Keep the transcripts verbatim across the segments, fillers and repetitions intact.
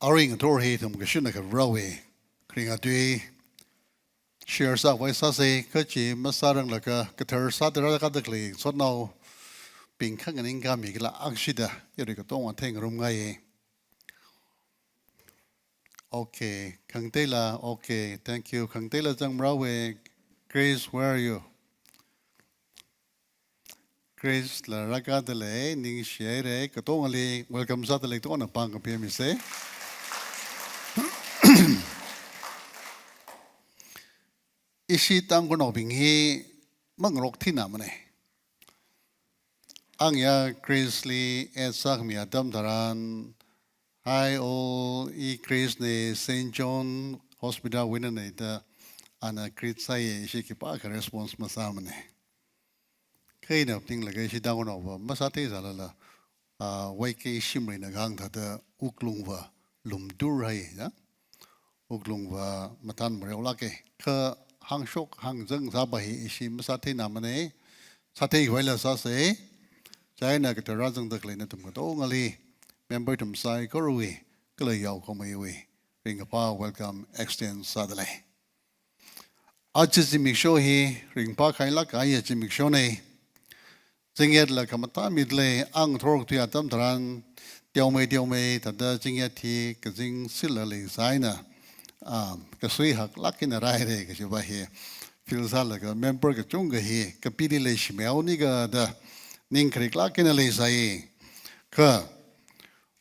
Arui ngathor hi ithum kashunakha Varewui kharinga tui share sākhavai sāsa, kha chi masāranglakha kathar sāda rākadakhalei sotnaobing kha nganingkami kala akshida yarui katonga theingarumngai. Okay, khangateila, okay, thank you. Khangateila zangmarao e. Grace, where are you? Grace la rākadalei, ningshihaira, katongali welcome sādalei, katongana pāng kapiamisa. Ishi Tangkhulnaobing hi mangarok theinamana. Angya Grace li add sākhami atam tharan, "Hi all, i Grace na, Saint John Hospital wui eina na," da ana greet sāya, ishi khipākha response masāmana. Kha ina aptinglaga ishi Tangkhulnaova masātheisālala, ah, Y K Shimrayna kahāng thāda wuklungva lumtur hai, ya. Wuklungva mathan mareolāka. Kha hāngshok hāngzang sāpa hi ishi masātheinamana, sātheikhavaila sāsa. Chieina kathar rāzangdakhalei nathum katongali, member ithum saikorawui kala yaokhameiwui ringkaphā welcome extend sādalei. Aja zimiksho hi ringphākhailāk kahaiya zimikshona. Zingyatla khamathā midalei, ang ngathor kathui atam tharan teomei teomei thāda zingyat hi kazing sila leisāna, ah, kasui haklāk eina rāhaira kajiva hi feel sālaga member kachungkha hi kapili leishimei haonika da ning khariklāk eina leisai. Kha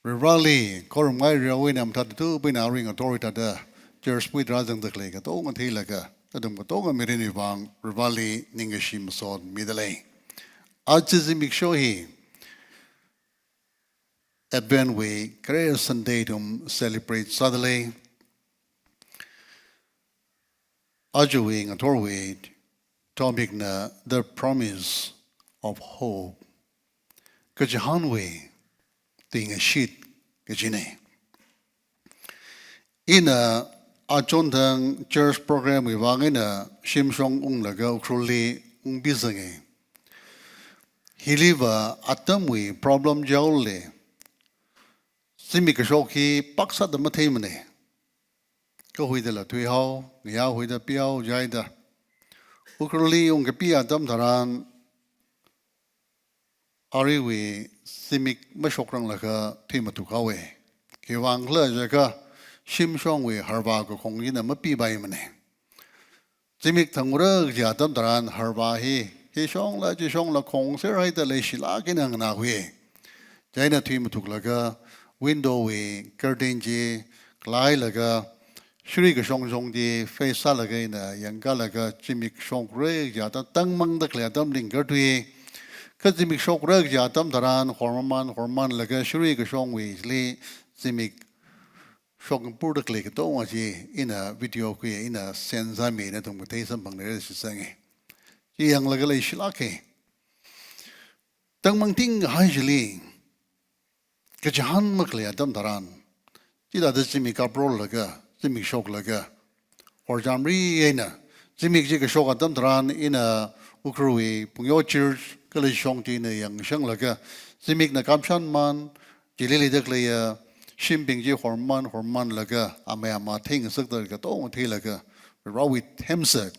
Vareli khorumngai Varewui eina mathāda thupaina arui ngathor thāda church wui eina rāzangdakhalei katonga theilaga, nathum katonga mirinwui vang Vareli ningkashi masot midalei. Aja zimiksho hi Advent wui khare Sunday ithum celebrate sādalei. Ajawui ngathorwui topic na The Promise of Hope. Kachihānwui tuingashit kajina. Ina achonthang church program wui vang eina shimshong unglaga Ukhrulli ungpizanga. Hiliva atamwui problem jaole. Zimik kashok hi pāksāda matheimana. Kahuidala thuihao, ngayā huida pihao jihaida. Ukhrulli ungkapi atam tharan aruiwui zimik mashokranglakha thuimathuk haowa. Khiwuivang khala jiakha shimshongwui harvā kakhong hina mapipaimana. Zimik thangura kaji atam tharan harvā hi, hi shongla, chi shongla khongser haida leishilāk eina nganākhui. Chieina thuimathuklaga window wui curtain chi khalailaga, shirui kashong shong chi face sālaga ina yangkalaga zimik shokra kaji atam, tangmangdakhalei atam lingkar thui. Kha zimik shokra kaji atam tharan horman hormanlaga shirui kashongwuili zimik shokpurdakhalei katonga chi ina video khuiya, ina send sāmi, nathum kathei samphangna shitsanga. Chi yanglaga leishilāka. Tangmangting kahai chili kachihān makhalei atam tharan, chithāda zimik kaprolaga, zimik shoklaga, horchamri eina zimik chi kashok atam tharan ina Ukhrulwui Phungyo Church kala shong chi ina yangshanglaga, zimikna kapshanman, chili leidakhaleiya shimbing chi horman hormanlaga, amei amā theingasakda katonga theilaga, Varewui themsak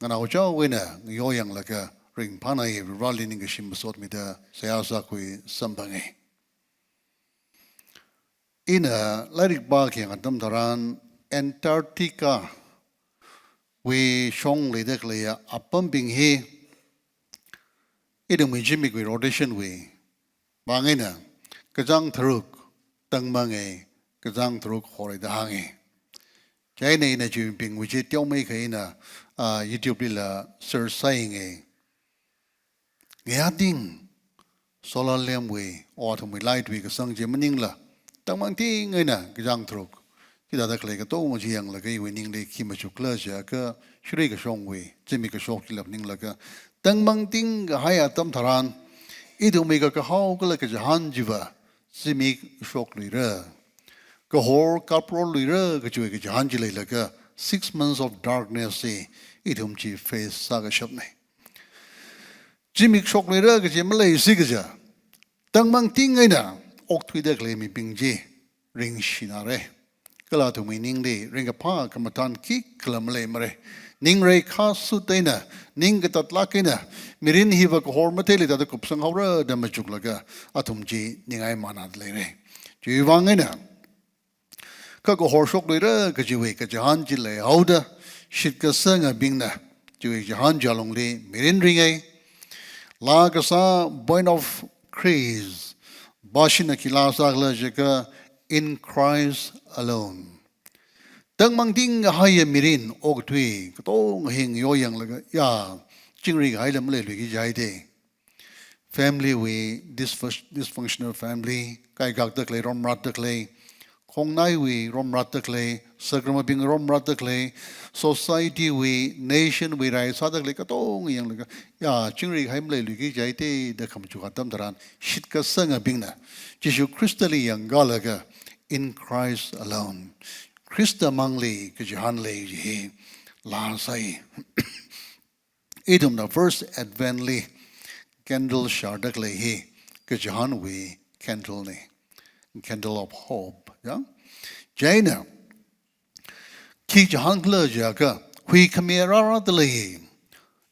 nganaochaowui eina ngayoyanglaga ringphānai, Vareli ningkashi masot mida seihā sākhui samphanga. Ina lairik pākhayang atam tharan Antarctica wui shong leidakhaleiya apambing hi ithumwui zimikwui rotation wui vang eina kachāng tharuk tangmanga, kachāng tharuk hora da hānga. Chieina ina chibingwui chi teomeikha ina, ah, YouTube lila search sāyanga. Ngayāting solar lamp wui, or athumwui light wui kasang chi maningla, tangmangting eina kachāng tharuk, chithāda khalei katonga chi yanglaga iwui ningli khi machukla jiakha, shirui kashongwui zimik kashok chila ninglaga, tangmangting kahai atam tharan ithumwui kakahao kala kachihān chiva zimik shokluira, kahor kaproluira kajiwui kachihān chi leilaga, six months of darkness hi ithum chi face sākashapna. Zimik shokluira kaji maleisi kaja, tangmangting eina okthuida khalei mibing chi ringshinare. Kala athumwui ningli ringkaphā khamathān khikhala maleimare. Ning reikha sut eina, ning katatlāk eina, mirin hiva kahor matheili thāda kupsanghaora da machuklaga athum chi ningai manada leire. Chiwui vang eina, kha kahor shokluira kajiwui kachihān chi leihaoda, shitkasangabingna chiwui chihān chi alungli mirin ringai. Laa kasā Buono Kris, Bashina khi laa sākhala jiakha In Christ Alone. Tangmang tingkahaiya mirin okathui katonga hi ngayoyanglaga, ya, chingri kahaila maleiluiki jihaite. Family wui dysfunc-, dysfunctional family, kaikakta khalei, romratta khalei, khongnaiwui romratta khalei, sākramabing romratta khalei, society wui, nation wui rai sāda khalei katonga yanglaga, ya, chingri kahai maleiluiki jihaite da khamachuk atam tharan, shitkasangabingna Jishu Khristali yangkalaga, In Christ Alone, Khrista mangli kachihān lei chi hi laa sāi. Ithumna First Advent li candle sharda khalei hi kachihānwui candle ne. Candle of hope. Ya? Chieina, khi chihānkhala jiakha, huikhami rārada lei.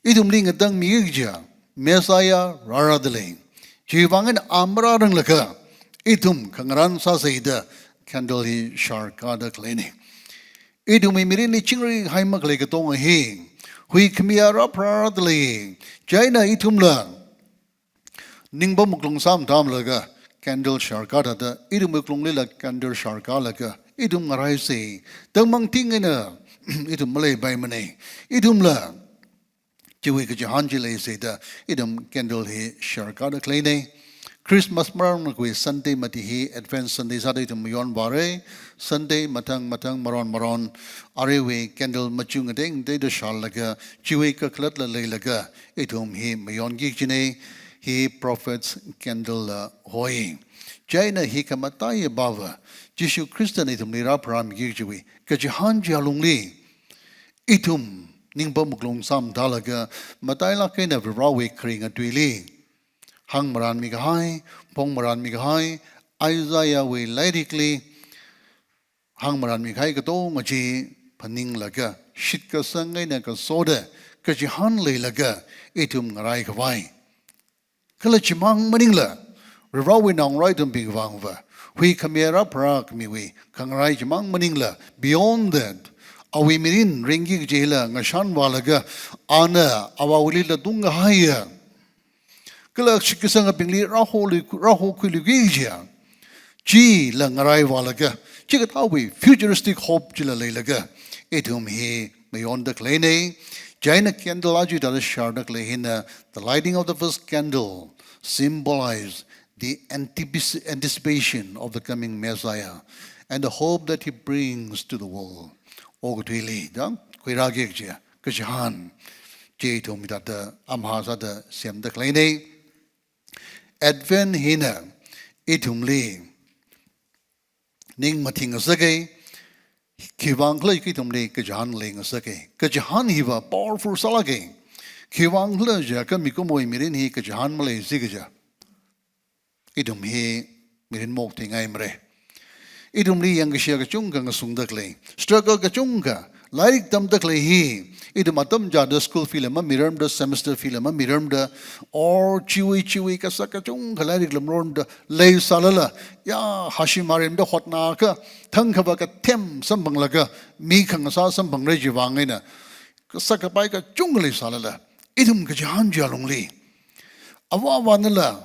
Ithumli ngatangmi kaja, Messiah rārada lei. Chiwui vang eina a marāranglakha, ithum khangarān sāsei da candle hi sharkada khaleine. Ithumwui mirinli chingri kahai makhalei katonga hi, huikhami rāpharāda lei. Chieina ithumla ningpam wuklung sāmathāmalaga candle sharka thāda, ithumwui wuklunglila candle sharkalaga, ithum ngaraisei. Tangmang ting eina ithum maleipaimane. Ithumla chiwui kachihān chi leisei da, ithum candle hi sharkada khaleine. Christmas marāranglakha Sunday mati hi Advent Sunday sāda ithum mayonvāre. Sunday mathang mathang maron maron aruiwui candle machu ngatei ngateida sharlaga, chiwui kakhalatla leilaga, ithum hi mayonki kajine. Hi Prophet's Candle la hoi. Chieina hi khamataiya bava, Jishu Khristana ithumli rāpharāmiki kajiwui kachihān chi alungli ithum ningpam wuklung sāmathālaga, matailāk eina Varewui kharinga tuili hāngmaranmi kahai, phongmaranmi kahai, Isaiahwui lairikli hāngmaranmi kahai katonga chi phaninglaga, shitkasang eina kasoda kachihān leilaga ithum ngarai khavai. Kala chimang maningla, Varewui naongarā ithumbing vangva, huikhami rāpharākhamiwui khangarai chimang maningla, beyond that, awui mirin ringki kajila ngashanvālaga, ana Avāwuili latungkahaiya, kala shitkasangabingli rāholi, rāhokhuiluiki kajiya, chila ngaraivālaga, chikathāwui futuristic hope chila leilaga, ithum hi mayonda khaleine. Chieina candle aja thāda sharda khalei hina, the lighting of the first candle symbolize the antipis-, anticipation of the coming Messiah and the hope that he brings to the world. Okathuili, da, khuirāki kajiya kachihān chi ithum hithāda amha sāda semda khaleine. Advent hina ithumli ning mathing ngasake, khiwuivang khala ithumli kachihān leingasake. Kachihān hiva powerful sālāke. Khiwuivang khala jiakha mikumowui mirin hi kachihān maleisi kaja, ithum hi mirin maokthuingaimare. Ithumli yangkashiya kachungkha ngasungda khalei, struggle kachungkha, lairik tamda khalei hi, ithum atam chāda school fee la mamirarmada, semester fee la mamirarmada, or chiwui chiwui kasak kachungkha lairikla mararmada leisālala, ya, hashim harimda hotnakha, thangkhava kathem samphanglaga, mi khangasā samphangra chiwui vang eina, kasak kapai kachungkha leisālala, ithum kachihān chi alungli, avā avānala,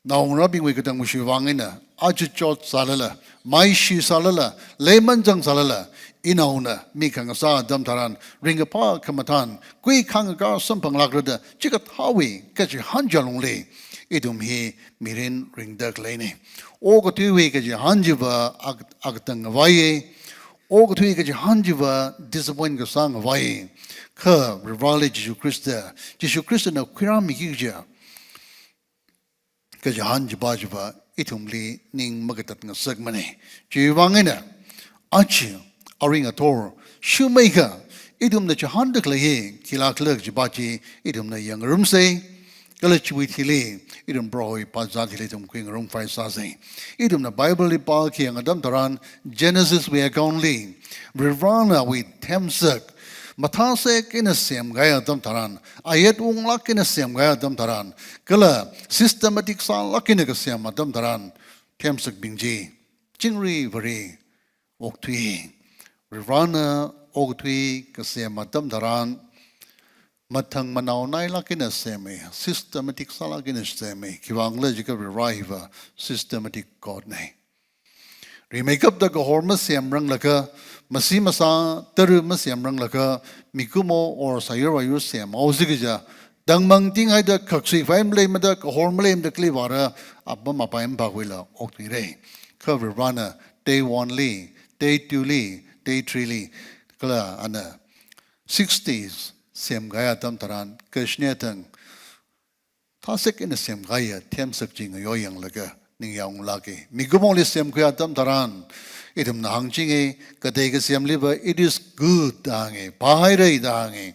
naongarābingwui katang mashiwui vang eina, achichot sālala, maishi sālala, leimanchang sālala, inaona mi khangasā atam tharan, ringkaphā khamathān, kui khangakā samphanglākra da, chikathāwui kachihān chi alungli ithum hi mirin ringda khaleine. Okathuiwui kachihān chiva ak-, akatang ngavaiye. Okathui kachihān chiva disappoint kasā ngavaiye. Kha Vareli Jishu Khrista, Jishu Khristana khuirāmiki kajiya kachihān chiva chiva ithumli ning makatat ngasakmane. Chiwui vang eina, aja, arui ngathor shumeikha, ithumna chihānda khalei hi khilākhala chiva chi ithumna yangrumsei. Kala chiwui thili, ithum Prohowui pazat hili ithum khuingarum phai sāsei. Ithumna Bible li pākhayang atam tharan, Genesis wui account li, Varivarana awui themsak, mathāsek eina semkahai atam tharan, ayat unglāk eina semkahai atam tharan, kala systematic sālāk eina kasem atam tharan, themsakbing chi, chingri vari, okthui. Varivarana okthui kasem atam tharan, mathang manao nailāk eina semei, systematic sālāk eina semei, khiwuivang khala jiakha Varivara hiva systematic God nei. Rimeikapta kahor masemranglakha, masi masā tara masemranglakha, mikumo or sāyur vāyur semhaosi kaja, dangmang tinghaida khaksui vai maleimada, kahor maleimada kali vāra, apam apai maphākhuila okthuirei. Kha Varivarana day one li, day two li, day three li, kala ana six days semkahai atam tharan, kashine thang, thāsek eina semkahaiya themsak chi ngayoyanglaga, ningyāng unglāke. Mikumoli semkhui atam tharan, ithumna hāngchinge, katei kasemliva, "It is good," da hānge, phāhairei da hānge.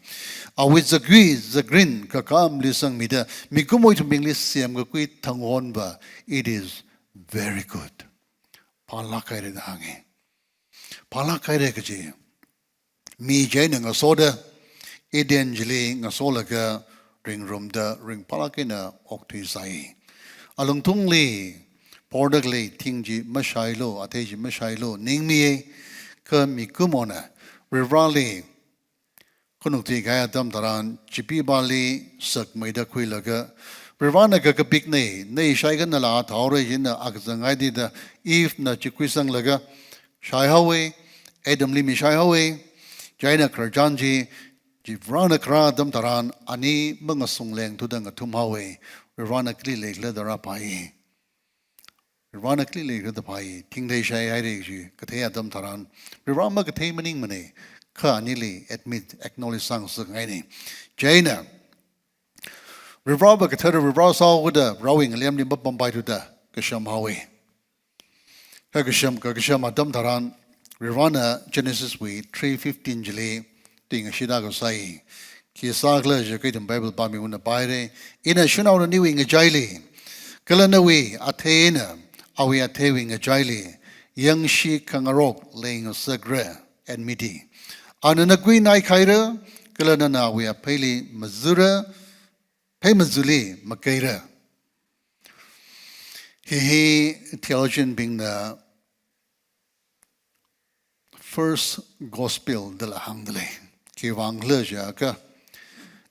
Awui zakui, zakrin, kakāmli sangmida, mikumo ithumbingli semkakhui thanghonva, "It is very good." Phālāk hairei da hānge. Phālāk hairei kaji. Mi chieina ngasoda, Eden chili ngasolaga ringrumda ringphālāk eina okthuisai. Alungthungli, phordakli thing chi mashailu, athei chi mashailu, ningmiye, kha mikumona, Varivarali, khanuk thuikahai atam tharan, chipee pāli sakmeida khuilaga, Varivarana kakapik nei, nei shaikanala thaorei china akazang haidida, Eve na chi khuisanglaga, shaihaowe, Adam li mishaihaowe, chieina khararchan chi, chi Varivarana khara atam tharan, ani mangasungleng thuda ngathumhaowe, Varivarana kali leikhala da rāphai. Varivarana kali leikhala da phai, thingthei shaihairei chi, kathei atam tharan, Varivara makathei maningmanei, kha anili admit, acknowledge sāngasakngainei. Chieina, Varivarava kathara Varivara sāhaoda, Varivarawui ngalemli mapampaithuda, kashamhaowe. Kha kasham, kakasham atam tharan, Varivarana Genesis wui three fifteen chili, tuingashit akha sāi. Khi sākhala jiakha ithum Bible pāmiwui eina pāhairei. Ina shanao naniwui ngachaili, kala nawui athei eina awui atheiwui ngachaili, yangshi khangarok leingasakra, enmity. Ana nakui naikhaira, kala nana awui apheili mazura, phei mazuli makeira. Hi hi theologian bingna first gospel dala hāngdalei. Khiwuivang khala jiakha,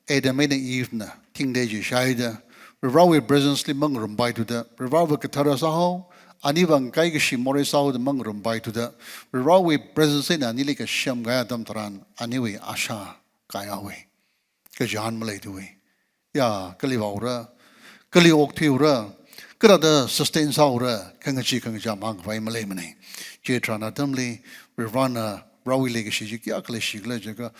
Adam eina Eve na thingthei chi shaida, Varivarawui presence li mangarumpaithuda, Varivarava kathara sāhao, aniwui vang kaikashi morei sāhaoda mangarumpaithuda, Varivarawui presence eina anili kashamkahai atam tharan, aniwui asha kaihaowe. Kachihān maleithuwe. Ya, kali vāura, kali okthuiura, kathāda sustain sāura, khangachee khangacham hāngkhavai maleimanei. Chitharan atamli, Varivarana, Varivarawui leikashi chi kayākha leishikhala jiakha,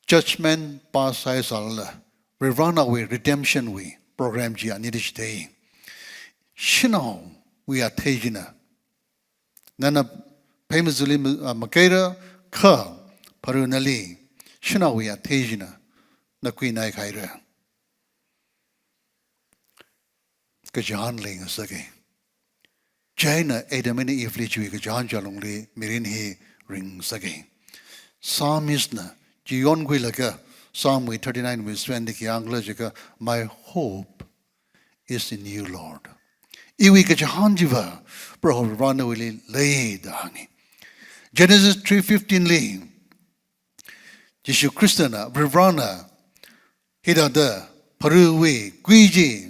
judgment pass sāhaisālala, Varivaranawui redemption wui program chi anili chithei. Shanaowui athei china, nana phei mazuli ma-, ah, makeira, kha pharunali, shanaowui athei china nakui naikhaira. Kachihān leingasake. Chieina Adam eina Eve li chiwui kachihān chi alungli mirin hi ringsake. Psalmist na, chi yonkhuilaga, Psalm wui thirty-nine wui seven li khi hāngkhala jiakha, "My hope is in you, Lord." Iwui kachihān chiva, Proho Varivarana nawuili lei da hānge. Genesis three fifteen li, Jishu Khristana, Varivarana, hithāda, pharuwui kui chi,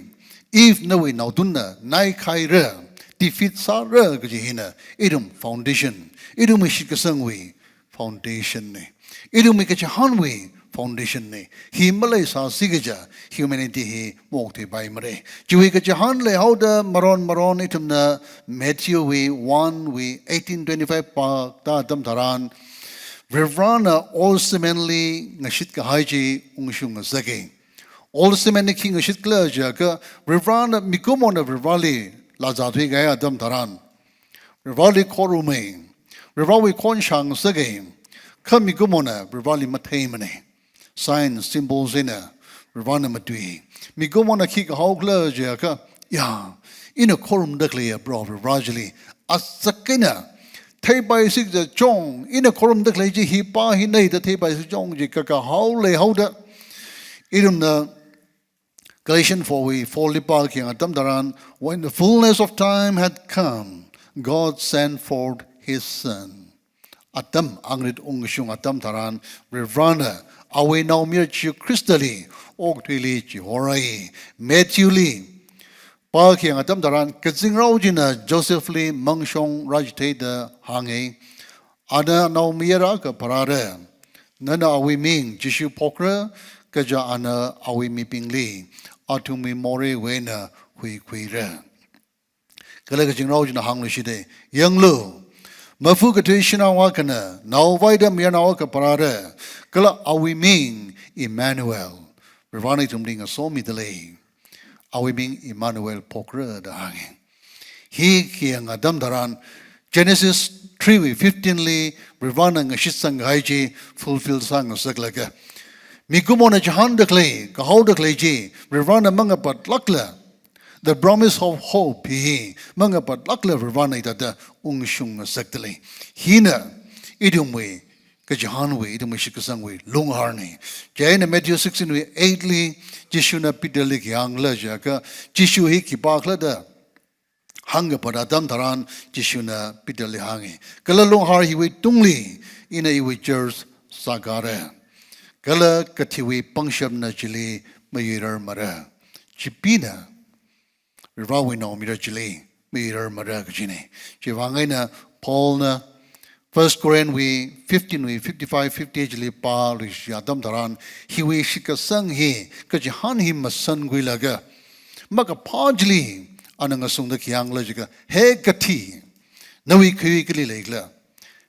Eve nawui naotunna, naikhaira, defeat sāra kaji hina, ithum foundation, ithumwui shitkasangwui foundation nei. Ithumwui kachihānwui foundation nei. Hi maleisāsi kaja, humanity hi maokthuipaimarei. Chiwui kachihān leihaoda maron maron ithumna Matthew wui one wui eighteen twenty-five pāda atam tharan, Varivarana Old Testament li ngashitkahai chi ungshung ngasake. Old Testament li khi ngashitkhala jiakha, Varivarana mikumona Varivarali lāzāthuikahai atam tharan, Varivarali khorumei, Varivarawui khon shāngasakei, kha mikumona Varivarali matheimanei. Sign, symbols eina, Varivarana matui. Mikumona khi kahaokhala jiakha, ya, ina khorumda khaleiya Proho Varivara chili, asak eina theipaisik chong, ina khorumda khalei chi hi pa hina da theipaisik chong chi kakahao leihaoda. Ithumna Galatians four wui four li pākhayang atam tharan, "When the fullness of time had come, God sent forth his Son." Atam, angrit ungshung atam tharan, Varivarana awui naomayara Jishu Khristali okathuili chihorāi. Matthew li pākhayang atam tharan, kazingrao china Joseph li mangshong rāchitheida hānga, "Ana naomayara akha pharāra. Nana awui ming Jishu phokra, kaja ana awui mibingli athumwui moreiwui eina huikhuira." Kala kazingrao china hāngluishita, "Yanglu, mafu kathui shanao akhana naovaida mayarnao akha pharāra, kala awui ming Emmanuel." Varivarana ithumli ngasomida lei. Awui ming Emmanuel phokra da hānga. Hi khayang atam tharan, Genesis three wui fifteen li Varivarana ngashitsang kahai chi fulfill sāngasaklaga, mikumona chihānda khalei, kahaoda khalei chi Varivarana mangapatlākla, the promise of hope hi mangapatlākla Varivarana hithāda ungshung ngasakda lei. Hina ithumwui kachihānwui, ithumwui shitkasangwui lungharna. Chieina Matthew sixteen wui eight li Jishuna Peter li khi hāngkhala jiakha, Jishu hi khipākhala da hāngkapat atam tharan, Jishuna Peter li hānga, "Kala lunghar hiwui tungli ina iwui church sākara. Kala kathiwui pangshapna chili mayuirarmara." Chipina Varivarawui naomayara chili mayuirarmara kajina. Chiwuivang eina Paulna First Corinth wui fifteen wui fifty-five, fifty-eight chili pāluishi atam tharan, hiwui shitkasang hi, kachihān hi masankhuilaga, makaphā chili ana ngasungda khi hāngkhala jiakha, "He kathi, nawui khayui kali leikhala?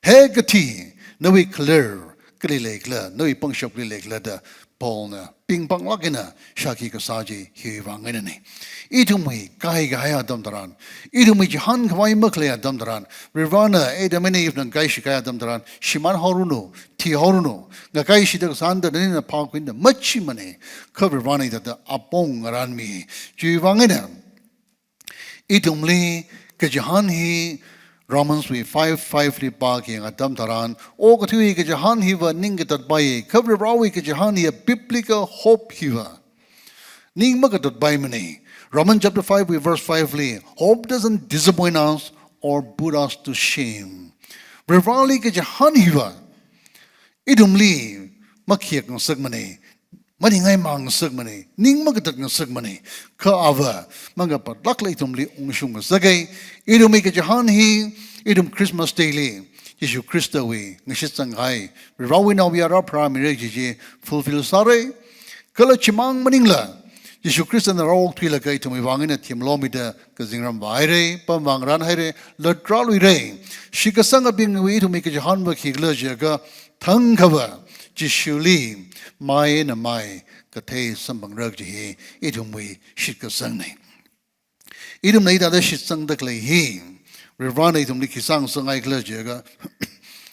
He kathi, nawui khaler kali leikhala, nawui pangshap kali leikhala?" da Paulna pingpanglāk eina shākhi kasā chi hiwuivang einana. Ithumwui kaikahai atam tharan, ithumwui chihānkhavai makhalei atam tharan, Varivarana Adam eina Eve na ngakaishikahai atam tharan, "Shimānhaoranu, thihaoranu, ngakaishida kasāna da nana phākhuina," machimana. Kha Varivarana hithāda apong ngarānmi. Chiwuivang eina ithumli kachihān hi Romans wui five five li pākhayang atam tharan, okathuiwui kachihān hiva ning katatpai, kha Varivarawui kachihān hiya, biblical hope hiva ning makatatpaimana. Romans chapter five wui verse five li, "Hope doesn't disappoint us or put us to shame." Varivarali kachihān hiva ithumli makhayak ngasakmana, maningai mang ngasakmana, ning makatat ngasakmana. Kha ava mangapatlākla ithumli ungshung ngasaka. Ithumwui kachihān hi, ithum Christmas Day li Jishu Khristawui ngashitsang kahai, Varivarawui naomayara pharāmira kaji chi fulfill sāra. Kala chimang maningla, Jishu Khristana rāokthuilaga ithumwui vang eina themlomida kazingram vāhaira, pamvā ngarānhaira, latrāluira. Shitkasangabingwui ithumwui kachihānva khikhala jiakha, thangkhava Jishuli mai eina mai kathei samphangra kaji hi ithumwui shitkasangna. Ithumna hithāda shitsangda khalei hi, Varivarana ithumli khi sāngasakngaikhala jiakha,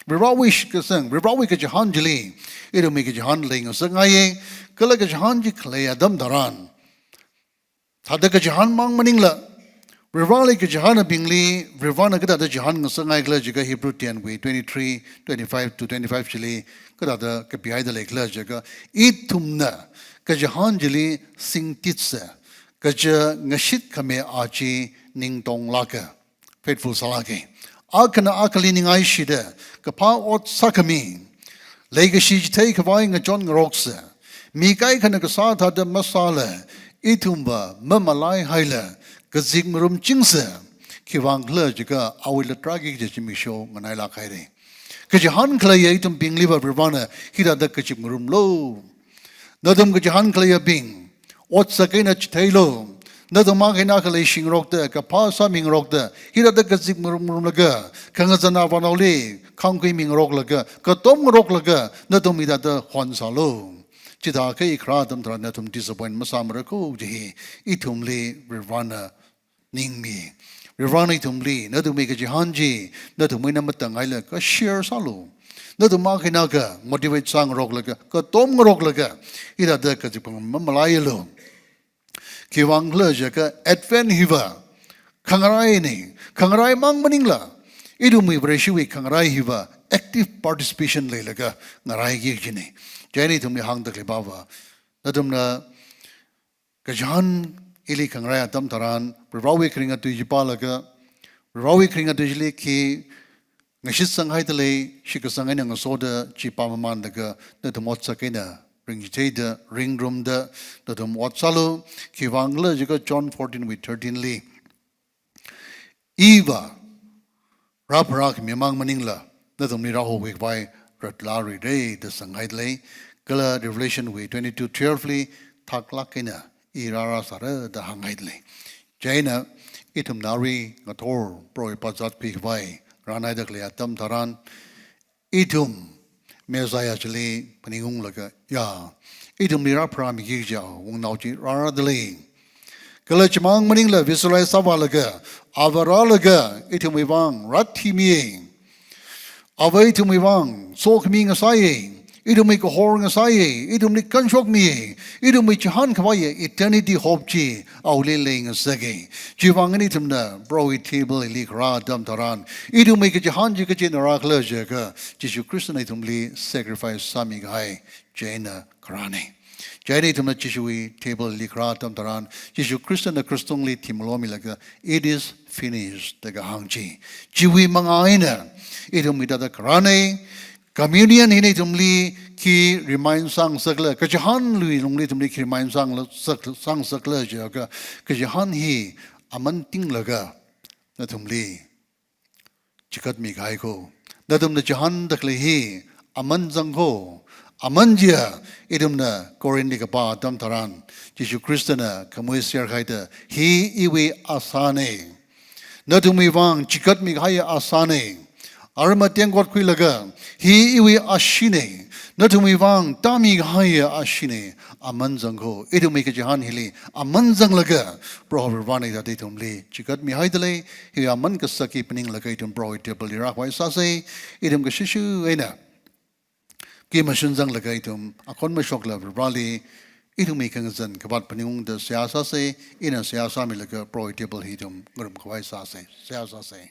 Varivarawui shitkasang, Varivarawui kachihān chili ithumwui kachihān leingasakngaiya. Kala kachihān chi khalei atam tharan, thāda kachihān mang maningla, Varivarali kachihānabingli Varivarana kathāda chihān ngasakngaikhala jiakha, Hebrew ten wui twenty-three, twenty-five to twenty-five chili kathāda kapihaida leikhala jiakha, ithumna kachihān chili singtitsa, kaja ngashit khami aja chi ningtonglāka, faithful sālāka. Akhana akhali ningaishida, kaphā ot sākhami, leikashi chitheikhavai ngachon ngaroksa, mi kaikhana kasā thāda masāla, ithumva mamalaihaila, kazip ngarumchingsa, khiwuivang khala jiakha awui latrāki kaji zimiksho nganailāk haira. Kachihān khaleiya ithumbingliva Varivarana hithāda kazip ngarumlu. Nathum kachihān khaleiyabing, otsak eina chitheilu. Nathum akha eina akha leishingarokta, kaphā sāmingarokta, hithāda kazip ngarum ngarumlaga, khangazan avānaoli khāngkhui mingaroklaga, katom ngaroklaga, nathum hithāda honsālu. Chithākha i kharā atam tharan nathum disappoint masāmara ko kaji hi ithumli Varivarana ningmi. Varivarana ithumli, nathumwui kachihān chi nathumwui eina matanghailaga share sālu. Nathum akha eina akha motivate sāngaroklaga, katom ngaroklaga, hithāda kazipkhang mamalaialu. Khiwuivang khala jiakha Advent hiva khangaraina, khangarai mang maningla, ithumwui Vareshiwui khangarai hiva active participation leilaga ngaraiki kajina. Chieina ithumli hāngda khalei pava, nathumna kachihān hili khangarai atam tharan, Prohowui kharinga tui chi pālaga, Prohowui kharinga tui chili khi ngashitsanghaida lei, shitkasang eina ngasoda chi pāmamānlaga, nathum otsak eina ringchitheida, ringrumda, nathum ot sālu. Khiwuivang khala jiakha John fourteen wui thirteen li, iva rāpharākhami mang maningla, nathumli rāhokhui khavai ratlāluira da sanghaida lei. Kala Revelation wui twenty-two twelve li, thaklāk eina i rārāsāra da hānghaida lei. Chieina ithumna arui ngathor Prohowui pāzat khui khavai rānaida khalei atam tharan, ithum Messiah chili phaningunglaga, ya, ithumli rāpharāmiki kaja wungnao chi rārāda lei. Kala chimang maningla visualize sāvālaga, ava rālaga ithumwui vang rāthimiya. Ava ithumwui vang sokhami ngasāya. Ithumwui kahor ngasāya. Ithumli kanshokmiya. Ithumwui chihān khavaiya eternity hope chi awuili leingasaka. Chiwuivang eina ithumna Prohowui table hili kharā atam tharan, ithumwui kachihān chi kachi eina rākhala jiakha, Jishu Khristana ithumli sacrifice sāmikahai chieina kharāna. Chieina ithumna Jishuwui table li kharā atam tharan, Jishu Khristana krus tungli thimalo milaga, "It is finished," da kahāng chi, chiwui mangā eina ithum hithāda kharāna. Communion hina ithumli khi remind sāngasakla, kachihān lui lungli ithumli khi remind sāngla-, sak-, sāngasakla jiakha, kachihān hi aman tinglaga nathumli chigatmi kahai kho. Nathumna chihānda khalei hi aman zang kho. Aman chiya, ithumna Corinth li kapā atam tharan, Jishu Khristana khamui share kahaida, "Hi iwui asāna." Nathumwui vang chigatmi kahai asāna. Arma tengkot khuilaga, "Hi iwui ashina. Nathumwui vang tāmi kahai ashina. Aman zang kho." Ithumwui kachihān hili aman zanglaga, Proho Varena hithāda ithumli chigatmihaida lei. Hi aman kasak hi phaninglaga ithum Prohowui table li rākhavai sāsa. Ithum kashishu eina khi mashun zanglaga ithum akhon mashokla Vareli ithumwui khangazan khavāt phaningungda seihā sāsa. Ina seihā sāmilaga Prohowui table hi ithum ngarumkhavai sāsa. Seihā sāsa.